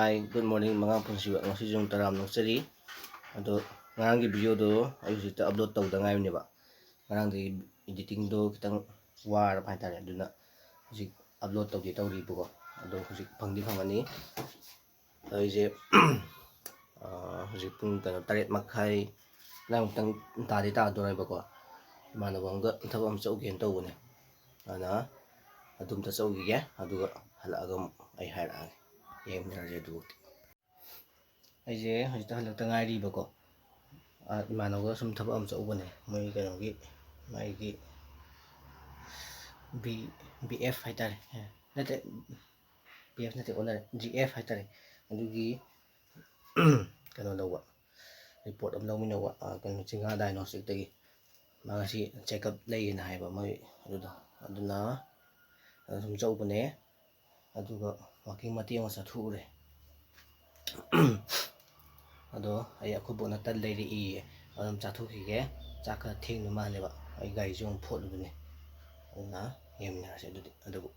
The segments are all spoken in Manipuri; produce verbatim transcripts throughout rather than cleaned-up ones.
Hi, good morning, ꯃꯉꯥꯡ ꯄꯨꯟꯁꯤꯕ꯫ ꯉꯁꯤꯁꯨ ꯇꯔꯥꯝꯅ ꯑꯣꯛꯆꯔꯤ꯫ ꯑꯗꯣ ꯉꯔꯥꯡꯒꯤ videoꯗꯣ ꯑꯩ ꯍꯧꯖꯤꯛꯇ upload ꯇꯧꯗ ꯉꯥꯏꯕꯅꯦꯕ꯫ ꯉꯔꯥꯡꯗꯒꯤ editingꯗꯣ ꯈꯤꯇꯪ ꯋꯥꯔꯕ ꯍꯥꯏꯇꯥꯔꯦ꯫ ꯑꯗꯨꯅ ꯍꯧꯖꯤꯛ upload ꯇꯧꯒꯦ ꯇꯧꯔꯤꯕꯀꯣ꯫ ꯑꯗꯣ ꯍꯧꯖꯤꯛ ꯐꯪꯗꯤ ꯐꯪꯉꯅꯤ꯫ ꯑꯩꯁꯦ, ꯑꯥ, ꯍꯧꯖꯤꯛ ꯄꯨꯡ ꯀꯩꯅꯣ, ꯇꯔꯦꯠ ꯃꯈꯥꯏ ꯑꯗꯥꯏꯃꯨꯛꯇꯪ ꯇꯥꯗꯤ ꯇꯥꯗꯣꯔꯦꯕꯀꯣ꯫ ꯏꯃꯥꯟꯅꯕ ꯑꯃꯒ ꯊꯕꯛ ꯑꯃ ꯆꯠꯂꯨꯒꯦꯅ ꯇꯧꯕꯅꯦ꯫ ꯑꯗꯨꯅ ꯑꯗꯨꯝꯇ ꯆꯠꯂꯨꯈꯤꯒꯦ, ꯑꯗꯨꯒ ꯍꯜꯂꯛꯑꯒ ꯑꯃꯨꯛ ꯑꯩ ꯍꯥꯏꯔꯛꯑꯒꯦ꯫ ꯌꯦꯡꯃꯤꯟꯅꯔꯁꯦ ꯑꯗꯨꯕꯨꯗꯤ꯫ ꯑꯩꯁꯦ ꯍꯧꯖꯤꯛꯇ ꯍꯜꯂꯛꯇ ꯉꯥꯏꯔꯤꯕꯀꯣ꯫ ꯑꯥ, ꯏꯃꯥꯟꯅꯕꯒ ꯁꯨꯝ ꯊꯕꯛ ꯑꯃ ꯆꯠꯂꯨꯕꯅꯦ꯫ ꯃꯣꯏ ꯀꯩꯅꯣꯒꯤ, ꯃꯥꯒꯤ ꯕꯤ, ꯕꯤ ꯑꯦꯐ ꯍꯥꯏꯇꯥꯔꯦ꯫ ꯑꯦ, ꯅꯠꯇꯦ, ꯕꯤ ꯑꯦꯐ ꯅꯠꯇꯦ, ꯑꯣꯟꯅꯔꯦ, ꯖꯤ ꯑꯦꯐ ꯍꯥꯏꯇꯥꯔꯦ꯫ ꯑꯗꯨꯒꯤ ꯀꯩꯅꯣ ꯂꯧꯕ, report ꯑꯃ ꯂꯧꯃꯤꯟꯅꯧꯕ, ꯑꯥ, ꯀꯩꯅꯣ, ꯆꯤꯡꯉꯥ diagnosticꯇꯒꯤ꯫ ꯃꯥ ꯉꯁꯤ checkup ꯂꯩꯌꯦꯅ ꯍꯥꯏꯕ ꯃꯣꯏ ꯑꯗꯨꯗꯣ꯫ ꯑꯗꯨꯅ ꯑꯗꯨ ꯁꯨꯝ ꯆꯧꯕꯅꯦ꯫ ꯑꯗꯨꯒ walking ꯃꯇꯦꯛ ꯑꯃ ꯆꯠꯊꯣꯛꯎꯔꯦ꯫ ꯑꯗꯣ ꯑꯩ ꯑꯩꯈꯣꯏ ꯕꯣꯛꯅ ꯇꯟ ꯂꯩꯔꯛꯏꯌꯦ꯫ ꯑꯗꯨꯝ ꯆꯥꯊꯣꯛꯈꯤꯒꯦ꯫ ꯆꯥꯛ ꯈꯔ ꯊꯦꯡꯗꯧ ꯃꯥꯜꯂꯦꯕ꯫ ꯑꯩ ꯒꯥꯔꯤꯁꯨ ꯑꯃꯨꯛ ꯐꯣꯠꯂꯨꯕꯅꯦ꯫ ꯑꯗꯨꯅ ꯌꯦꯡꯃꯤꯟꯅꯔꯁꯦ ꯑꯗꯨꯗꯤ꯫ ꯑꯗꯨꯕꯨ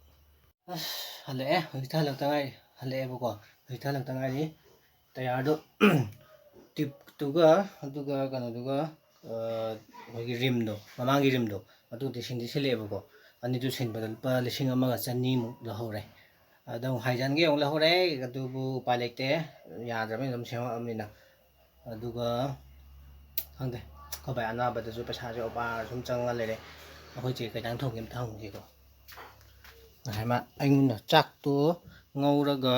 ꯑꯁ, ꯍꯜꯂꯛꯑꯦ꯫ ꯍꯧꯖꯤꯛꯇ ꯍꯜꯂꯛꯇ ꯉꯥꯏꯔꯤ꯫ ꯍꯜꯂꯛꯑꯦꯕꯀꯣ꯫ ꯍꯧꯖꯤꯛꯇ ꯍꯜꯂꯛꯇ ꯉꯥꯏꯔꯤ꯫ Tyreꯗꯣ, tubetꯨꯒ, ꯑꯗꯨꯒ ꯀꯩꯅꯣꯗꯨꯒ, ꯑ, ꯑꯩꯈꯣꯏꯒꯤ rimꯗꯣ, ꯃꯃꯥꯡꯒꯤ rimꯗꯣ, ꯑꯗꯨꯗꯤ ꯁꯤꯟꯗꯤ ꯁꯤꯜꯂꯛꯑꯦꯕꯀꯣ꯫ ꯑꯅꯤꯗꯨ ꯁꯤꯟꯕꯗ ꯂꯨꯄꯥ ꯂꯤꯁꯤꯡ ꯑꯃꯒ ꯆꯅꯤꯃꯨꯛ ꯂꯧꯍꯧꯔꯦ꯫ ꯑꯗ ꯑꯃꯨꯛ ꯍꯥꯏꯖꯟꯒꯦ ꯑꯃꯨꯛ ꯂꯧꯍꯧꯔꯦ꯫ ꯑꯗꯨꯕꯨ ꯎꯄꯥꯏ ꯂꯩꯇꯦ꯫ ꯌꯥꯗ꯭ꯔꯕꯅꯤꯅ ꯑꯗꯨꯝ ꯁꯦꯝꯃꯛꯑꯕꯅꯤꯅ꯫ ꯑꯗꯨꯒ ꯈꯪꯗꯦ, ꯑꯩꯈꯣꯏ ꯚꯥꯏ ꯑꯅꯥꯕꯗꯁꯨ ꯄꯩꯁꯥꯁꯦ ꯑꯣꯄꯥꯔ ꯁꯨꯝ ꯆꯪꯉ ꯂꯩꯔꯦ꯫ ꯑꯩꯈꯣꯏ ꯆꯦ ꯀꯩ ꯏꯟꯖꯥꯡ ꯊꯣꯡꯒꯦ ꯑꯝꯇ ꯍꯪꯉꯨꯒꯦꯀꯣ꯫ ꯉꯁꯥꯏ ꯃꯥ ꯑꯩꯉꯣꯟꯗ ꯆꯥꯛꯇꯣ ꯉꯧꯔꯒ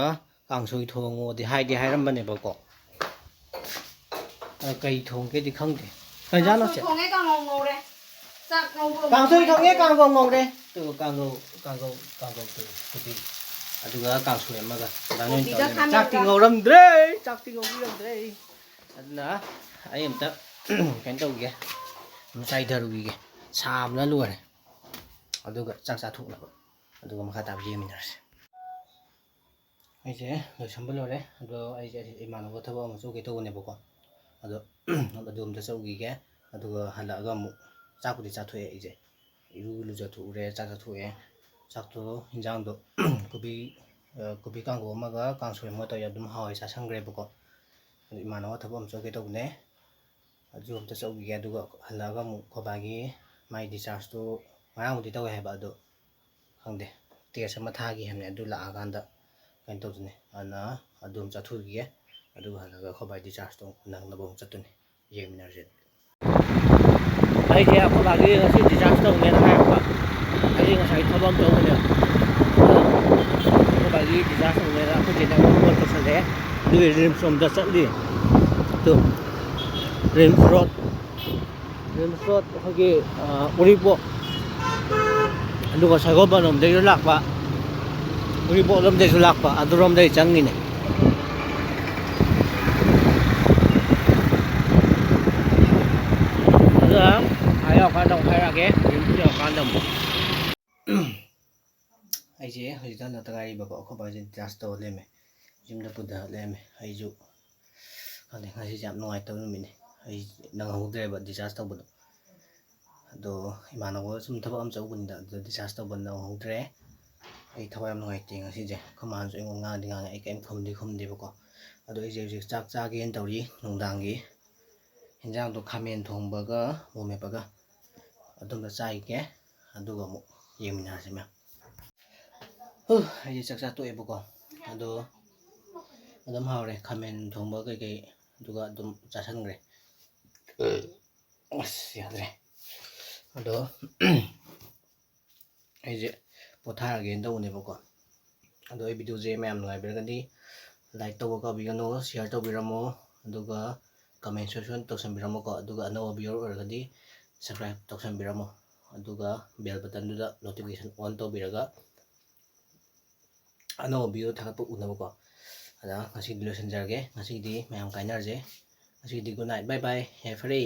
ꯀꯥꯡꯁꯣꯏ ꯊꯣꯡꯉꯣꯗꯤ ꯍꯥꯏꯗꯤ ꯍꯥꯏꯔꯝꯕꯅꯦꯕꯀꯣ꯫ ꯑ, ꯀꯩ ꯊꯣꯡꯒꯦꯗꯤ ꯈꯪꯗꯦ꯫ ꯀꯩ ꯏꯟꯖꯥꯡꯅꯣ, ꯀꯥꯡꯁꯣꯏ ꯆꯦ? ꯊꯣꯡꯉꯦ, ꯀꯥꯡꯉꯧ ꯉꯧꯔꯦ꯫ ꯆꯥꯛ ꯉꯧꯕ ꯀꯥꯡꯁꯣꯏ ꯊꯣꯡꯉꯦ, ꯀꯥꯡꯉꯧ ꯉꯧꯔꯦ꯫ ꯑꯗꯨꯒ ꯀꯥꯡꯉꯧ, ꯀꯥꯡꯉꯧ, ꯀꯥꯡꯉꯧ ꯇꯧ, ꯀꯣꯕꯤ꯫ ꯑꯗꯨꯒ ꯀꯥꯡꯁꯣꯏ ꯑꯃꯒ꯫ ꯑꯗꯨꯃꯥꯏꯅ ꯑꯣꯏꯅ ꯀꯣꯕꯤꯒ ꯇꯧꯔꯦ꯫ ꯈꯥꯃꯦꯟꯒ꯫ ꯆꯥꯛꯇꯤ ꯉꯧꯔꯝꯗ꯭ꯔꯦ, ꯆꯥꯛꯇꯤ ꯉꯧꯕꯤꯔꯝꯗ꯭ꯔꯦ꯫ ꯑꯗꯨꯅ ꯑꯩ ꯑꯝꯇ ꯀꯩꯅꯣ ꯇꯧꯈꯤꯒꯦ, ꯑꯃ ꯆꯥꯏꯊꯔꯨꯈꯤꯒꯦ꯫ ꯁꯥꯕꯅ ꯂꯣꯏꯔꯦ꯫ ꯑꯗꯨꯒ ꯆꯥꯛ ꯆꯥꯊꯣꯛꯅꯕ꯫ ꯑꯗꯨꯒ ꯃꯈꯥ ꯇꯥꯕ ꯌꯦꯡꯃꯤꯟꯅꯔꯁꯦ꯫ ꯑꯩꯁꯦ ꯂꯣꯏꯁꯟꯕ ꯂꯣꯏꯔꯦ꯫ ꯑꯗꯣ ꯑꯩꯁꯦ ꯏꯃꯥꯟꯅꯕ ꯊꯕꯛ ꯑꯃ ꯆꯠꯂꯨꯒꯦ ꯇꯧꯕꯅꯦꯕꯀꯣ꯫ ꯑꯗꯣ ꯑꯗꯨ ꯑꯝꯇ ꯆꯠꯂꯨꯈꯤꯒꯦ꯫ ꯑꯗꯨꯒ ꯍꯜꯂꯛꯑꯒ ꯑꯃꯨꯛ ꯆꯥꯛꯄꯨꯗꯤ ꯆꯥꯊꯣꯛꯑꯦ ꯑꯩꯁꯦ꯫ ꯏꯔꯨ ꯂꯨꯖꯊꯣꯛꯎꯔꯦ, ꯆꯥꯛ ꯆꯥꯊꯣꯛꯑꯦ꯫ ꯆꯥꯛꯇꯣ, ꯍꯤꯟꯖꯥꯡꯗꯣ ꯀꯣꯕꯤ ꯀꯣꯕꯤ ꯀꯥꯡꯍꯧ ꯑꯃꯒ ꯀꯥꯡꯁꯣꯏ ꯑꯃꯒ ꯇꯧꯔꯒ ꯑꯗꯨꯝ ꯍꯥꯎꯋꯦ, ꯆꯥꯁꯟꯈ꯭ꯔꯦꯕꯀꯣ꯫ ꯑꯗꯨ ꯏꯃꯥꯟꯅꯕ ꯊꯕꯛ ꯑꯃ ꯆꯠꯀꯦ ꯇꯧꯕꯅꯦ, ꯑꯗꯨ ꯑꯝꯇ ꯆꯠꯂꯨꯈꯤꯒꯦ꯫ ꯑꯗꯨꯒ ꯍꯜꯂꯛꯑꯒ ꯑꯃꯨꯛ ꯑꯩꯈꯣꯏ ꯕꯥꯒꯤ ꯃꯥꯏ dischargeꯇꯣ ꯉꯔꯥꯡꯕꯨꯗꯤ ꯇꯧꯋꯦ ꯍꯥꯏꯕ, ꯑꯗꯣ ꯈꯪꯗꯦ, test ꯑꯃ ꯊꯥꯈꯤ ꯍꯥꯏꯕꯅꯦ꯫ ꯑꯗꯨ ꯂꯥꯛꯑꯀꯥꯟꯗ ꯀꯩꯅꯣ ꯇꯧꯗꯣꯏꯅꯦ, ꯑꯗꯨꯅ ꯑꯗꯨ ꯑꯃ ꯆꯠꯊꯣꯛꯈꯤꯒꯦ꯫ ꯑꯗꯨꯒ ꯍꯜꯂꯛꯑꯒ ꯑꯩꯈꯣꯏ ꯕꯥꯒꯤ dischargeꯇꯣ ꯅꯪꯅꯕ ꯑꯃꯨꯛ ꯆꯠꯇꯣꯏꯅꯦ꯫ ꯌꯦꯡꯃꯤꯟꯅꯔꯁꯦ꯫ ꯑꯩꯁꯦ ꯑꯩꯈꯣꯏ ꯕꯥꯒꯤ ꯉꯁꯤ discharge ꯇꯧꯅꯦꯅ ꯍꯥꯏꯔꯛꯄ꯫ ꯑꯩꯁꯦ ꯉꯁꯥꯏ ꯊꯕꯛ ꯑꯃ ꯆꯠꯂꯨꯕꯅꯦꯕ꯫ ꯑꯩꯈꯣꯏ ꯕꯥꯒꯤ discharge ꯇꯧꯅꯦꯅ ꯑꯩꯈꯣꯏ ꯆꯦꯗ ꯑꯃꯨꯛ call ꯇꯧꯁꯜꯂꯛꯑꯦ꯫ ꯑꯗꯨꯒꯤ RIMSꯔꯣꯝꯗ ꯆꯠꯂꯤ꯫ ꯑꯗꯨ RIMS road, RIMS road ꯑꯩꯈꯣꯏꯒꯤ, ꯑ, ꯎꯔꯤꯄꯣꯛ, ꯑꯗꯨꯒ ꯁꯒꯣꯜꯕꯟ ꯂꯣꯝꯗꯒꯤꯁꯨ ꯂꯥꯛꯄ, ꯎꯔꯤꯄꯣꯛ ꯂꯣꯝꯗꯒꯤꯁꯨ ꯂꯥꯛꯄ, ꯑꯗꯨꯔꯣꯝꯗꯒꯤ ꯆꯪꯉꯤꯅꯦ꯫ ꯑꯗꯨꯒ ꯑꯥ ꯌꯧꯔꯀꯥꯟꯗ ꯑꯃꯨꯛ ꯍꯥꯏꯔꯛꯑꯒꯦ, RIMS ꯌꯧꯔꯀꯥꯟꯗ ꯑꯃꯨꯛ꯫ ꯑꯩꯁꯦ ꯍꯧꯖꯤꯛꯇ ꯍꯜꯂꯛꯇ ꯉꯥꯏꯔꯤꯕꯀꯣ, ꯑꯩꯈꯣꯏ ꯕꯥꯁꯦ discharge ꯇꯧꯔ ꯂꯩꯔꯝꯃꯦ, ꯌꯨꯝꯗ ꯄꯨꯊꯔ ꯂꯩꯔꯝꯃꯦ꯫ ꯑꯩꯁꯨ ꯈꯪꯗꯦ, ꯉꯁꯤꯁꯦ ꯌꯥꯝ ꯅꯨꯡꯉꯥꯏꯇꯕ ꯅꯨꯃꯤꯠꯅꯤ, ꯑꯩ ꯅꯪꯍꯧꯗ꯭ꯔꯦꯕ discharge ꯇꯧꯕꯗꯣ꯫ ꯑꯗꯣ ꯏꯃꯥꯟꯅꯕ ꯁꯨꯝ ꯊꯕꯛ ꯑꯃ ꯆꯠꯂꯨꯕꯅꯤꯗ, ꯑꯗꯨꯗ discharge ꯇꯧꯕ ꯅꯪꯍꯧꯗ꯭ꯔꯦ꯫ ꯑꯩ ꯊꯋꯥꯏ ꯌꯥꯝ ꯅꯨꯡꯉꯥꯏꯇꯦ ꯉꯁꯤꯁꯦ꯫ ꯑꯩꯈꯣꯏ ꯃꯥꯅꯁꯨ ꯑꯩꯉꯣꯟꯗ ꯉꯥꯡꯗꯤ ꯉꯥꯡꯉꯦ, ꯑꯩ ꯀꯔꯤꯝ ꯈꯨꯝꯗꯤ ꯈꯨꯝꯗꯦꯕꯀꯣ꯫ ꯑꯗꯣ ꯑꯩꯁꯦ ꯍꯧꯖꯤꯛ ꯆꯥꯛ ꯆꯥꯒꯦꯅ ꯇꯧꯔꯤ ꯅꯨꯡꯗꯥꯡꯒꯤ꯫ ꯍꯤꯟꯖꯥꯡꯗꯣ ꯈꯥꯃꯦꯟ ꯊꯣꯡꯕꯒ ꯃꯣꯔꯣꯛ ꯃꯦꯠꯄꯒ ꯑꯗꯨꯝꯕ ꯆꯥꯈꯤꯒꯦ, ꯑꯗꯨꯒ ꯑꯃꯨꯛ ꯌꯦꯡꯃꯤꯟꯅꯔꯁꯤ ꯃꯌꯥꯝ꯫ ꯍꯨ, ꯑꯩꯁꯦ ꯆꯥꯛ ꯆꯥ ꯇꯣꯛꯑꯦꯕꯀꯣ꯫ ꯑꯗꯣ ꯑꯗꯨꯝ ꯍꯥꯎꯔꯦ, ꯈꯥꯃꯦꯟ ꯊꯣꯡꯕ ꯀꯩꯀꯩ, ꯑꯗꯨꯒ ꯑꯗꯨꯝ ꯆꯥꯁꯟꯈ꯭ꯔꯦ꯫ ꯑꯁ, ꯌꯥꯗ꯭ꯔꯦ꯫ ꯑꯗꯣ ꯑꯩꯁꯦ ꯄꯣꯊꯥꯔꯒꯦꯅ ꯇꯧꯕꯅꯦꯕꯀꯣ꯫ ꯑꯗꯣ ꯑꯩ videoꯁꯦ ꯃꯌꯥꯝ ꯅꯨꯡꯉꯥꯏꯕꯤꯔꯒꯗꯤ like ꯇꯧꯕ ꯀꯥꯎꯕꯤꯒꯅꯨ, share ꯇꯧꯕꯤꯔꯝꯃꯣ, ꯑꯗꯨꯒ comment section ꯇꯧꯁꯟꯕꯤꯔꯝꯃꯣꯀꯣ꯫ ꯑꯗꯨꯒ ꯑꯅꯧꯕ viewer ꯑꯣꯏꯔꯒꯗꯤ subscribe ꯇꯧꯁꯟꯕꯤꯔꯝꯃꯣ, ꯑꯗꯨꯒ bell buttonꯗꯨꯗ notification on ꯇꯧꯕꯤꯔꯒ ꯑꯅꯧꯕ video ꯊꯥꯒꯠꯄ ꯎꯅꯕꯀꯣ꯫ ꯑꯗ ꯉꯁꯤꯗꯤ ꯂꯣꯏꯁꯤꯟꯖꯔꯒꯦ꯫ ꯉꯁꯤꯗꯤ ꯃꯌꯥꯝ ꯀꯥꯏꯅꯔꯁꯦ꯫ ꯉꯁꯤꯗꯤ good night, bye bye, ꯌꯥꯏꯐꯔꯦ꯫